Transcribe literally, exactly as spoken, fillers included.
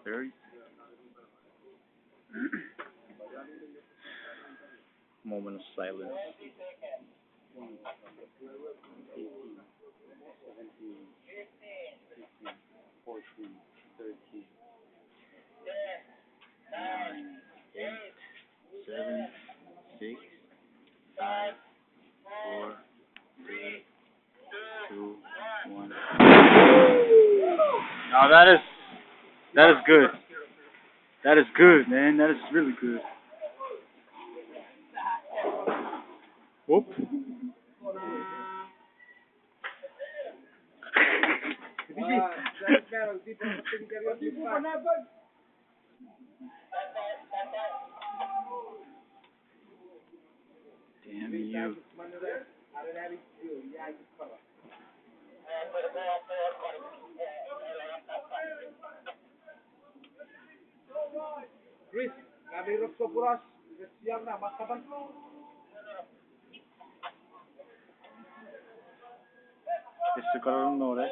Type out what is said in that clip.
Thirty. Moment of silence. Seventeen, eighteen, fourteen, thirteen, nine, eight, seven, six, five, four, three, two, one. Now that is, that is good. That is good, man. That is really good. Whoop. Damn you. Chris, kami rok sopunos, iwe siam na makapan. Ese karon nore.